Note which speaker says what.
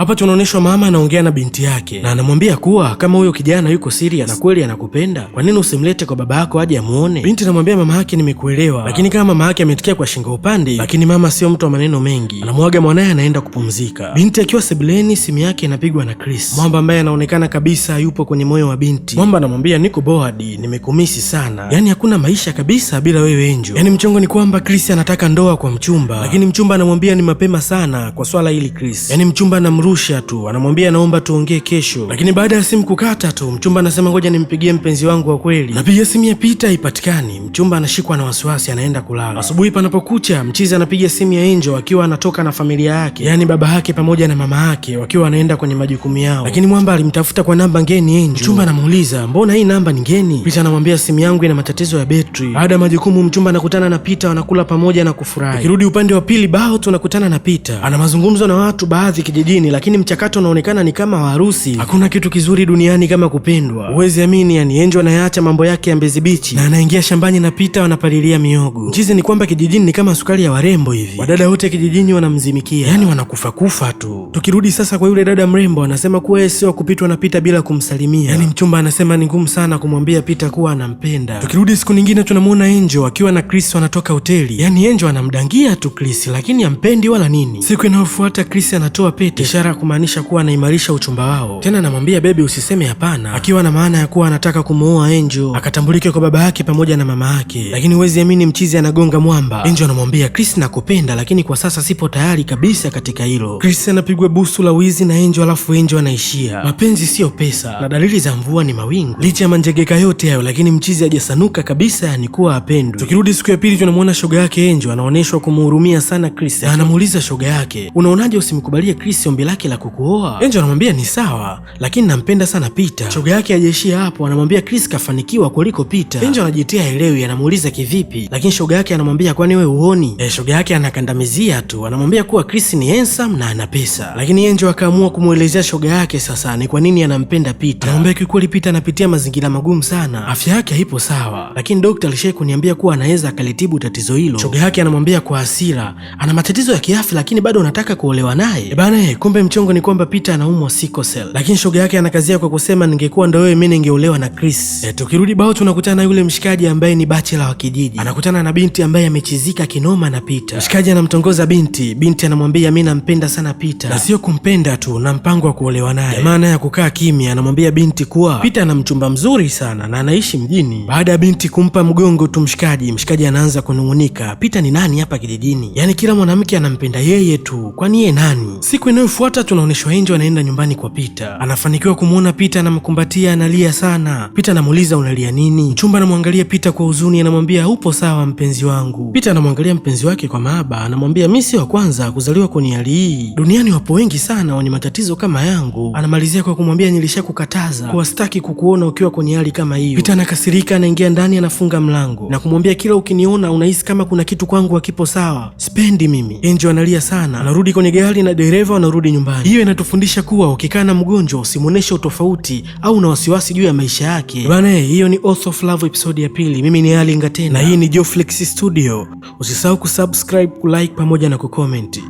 Speaker 1: Hapa tunaonyeshwa mama anaongea na binti yake na anamwambia kuwa kama huyo kijana yuko serious na kweli anakupenda, kwa nini usimlete kwa baba yako aje amuone? Binti anamwambia mama yake, nimekuelewa, lakini kama mama yake ametokea kwa shingo upande, lakini mama sio mtu wa maneno mengi, anamwaga mwanaye, anaenda kupumzika. Binti akiwa sebuleni, simu yake inapigwa na Chris, mwamba ambaye anaonekana kabisa yupo kwenye moyo wa binti. Mwamba anamwambia, niko bored, nimekumiss sana, yaani hakuna maisha kabisa bila wewe Angel. Yaani mchongo ni kwamba Chris anataka ndoa kwa mchumba, lakini mchumba anamwambia ni mapema sana kwa swala hili Chris. Yaani mchumba anamrusha tu, anamwambia naomba tuongee kesho, lakini baada ya simu kukata tu mchumba anasema ngoja nimpigie mpenzi wangu wa kweli. Napiga simu ya Peter haipatikani. Mchumba anashikwa na wasiwasi, anaenda kulala. Asubuhi panapokucha, mchizi anapiga simu ya Angel akiwa anatoka na familia yake, yaani baba yake pamoja na mama yake, wakiwa wanaenda kwenye majukumu yao, lakini mwamba alimtafuta kwa namba ngeni Angel. Mchumba anamuuliza, mbona hii namba ni ngeni? Peter anamwambia simu yangu ina matatizo ya betri. Baada ya majukumu, mchumba anakutana na Peter, wanakula pamoja na kufurahi. Tukirudi upande wa pili bao, tunakutana na Peter ana mazungumzo na watu baadhi kijijini, lakini mchakato unaonekana ni kama wa harusi. Hakuna kitu kizuri duniani kama kupendwa, huwezi amini. Yani Angel anayaacha mambo yake ya Mbezi Beach na anaingia shambani na Peter wanapalilia miogo. Mchizi ni kwamba kijijini ni kama sukari ya warembo hivi, wadada wote kijijini wanamzimikia, yani wanakufa kufa tu. Tukirudi sasa kwa yule dada mrembo, anasema kuwa yeye sio wa kupitwa na Peter bila kumsalimia. Yani mchumba anasema ni ngumu sana kumwambia Peter kuwa anampenda. Tukirudi siku nyingine, tunamuona Angel akiwa na Chris wanatoka hoteli. Yani Angel anamdangia tu Chris, lakini ampendi wala nini. Siku inayofuata Chris anatoa pete, ishara ya kumaanisha kuwa anaimarisha uchumba wao. Tena anamwambia, baby, usiseme hapana, akiwa na maana ya kuwa anataka kumuoa Angel akatambulike kwa baba yake pamoja na mama yake. Lakini huwezi amini, mchizi anagonga mwamba. Angel anamwambia, Chris, nakupenda, lakini kwa sasa sipo tayari kabisa katika hilo. Chris anapigwa busu la wizi na Angel, alafu Angel anaishia. Mapenzi siyo pesa na dalili za mvua ni mawingu. Licha ya manjegeka yote hayo, lakini mchizi hajasanuka kabisa, yani kuwa apendwe. Tukirudi siku ya pili, tunamuona shoga yake Angel anaonyeshwa kumhurumia sana Chris na anamuuliza shoga yake, unaonaje usimkubalie Chris ombi lake la kukuoa? Angel anamwambia ni sawa, lakini nampenda sana Peter. Shoga yake hajaishia hapo, anamwambia Chris kafanikiwa kuliko Peter. Angel anajitia haelewi, anamuuliza kivipi, lakini shoga yake anamwambia, kwani wewe huoni? Shoga yake anakandamizia tu, anamwambia kuwa Chris ni handsome na ana pesa, lakini Angel akaamua kumuelezea shoga yake sasa ni kwa nini anampenda Peter. Anamwambia kiukweli Peter anapitia mazingira magumu sana, afya yake haipo sawa, lakini daktari alishawahi kuniambia kuwa anaweza akalitibu tatizo hilo. Shoga yake anamwambia kwa hasira, ana matatizo ya kiafya lakini bado anataka kuolewa naye. E bana, kumbe mchongo ni kwamba Peter anaumwa sickle cell, lakini shoga yake anakazia kwa kusema ningekuwa ndo wewe mimi ningeolewa na Chris. Tukirudi bao tunakutana na yule mshikaji ambaye ni bachelor wa kijiji, anakutana na binti ambaye amechizika kinoma na Peter. Mshikaji anamtongoza binti, binti anamwambia mimi nampenda sana Peter, na sio kumpenda tu, na mpango wa kuolewa naye. Jamaa naye kukaa kimya, anamwambia binti kuwa Peter ana mchumba mzuri sana na anaishi mjini. Baada ya binti kumpa mgongo tu mshikaji, mshikaji anaanza kunung'unika, Peter ni nani hapa kijijini? Yaani kila mwanamke anampenda yeye tu, kwani yeye nani? Siku inayofuata tunaonyeshwa Angel anaenda nyumbani kwa Peter, anafanikiwa kumuona Peter, anamkumbatia, analia sana. Peter anamuuliza unalia nini? Mchumba anamwangalia Peter kwa huzuni, anamwambia upo sawa mpenzi wangu. Peter anamwangalia mpenzi wake kwa mahaba, anamwambia mimi si wa kwanza kuzaliwa kwenye hali hii, duniani wapo wengi sana wenye matatizo kama yangu. Anamalizia kwa kumwambia nilishakukataza kuwa sitaki kukuona ukiwa kwenye hali kama hiyo. Peter anakasirika, anaingia ndani, anafunga mlango na kumwambia kila ukiniona unahisi kama kuna kitu kwangu hakipo sawa, sipendi mimi. Angel analia sana, anarudi kwenye gari na dereva anarudi nyumbani. Hiyo inatufundisha kuwa ukikaa na mgonjwa usimuoneshe utofauti au na wasiwasi juu ya maisha yake bana. Hiyo ni Oath of Love episode ya pili. Mimi ni Ali Ngatenda na hii ni Joflex Studio. Usisahau kusubscribe, kulike pamoja na kucomment.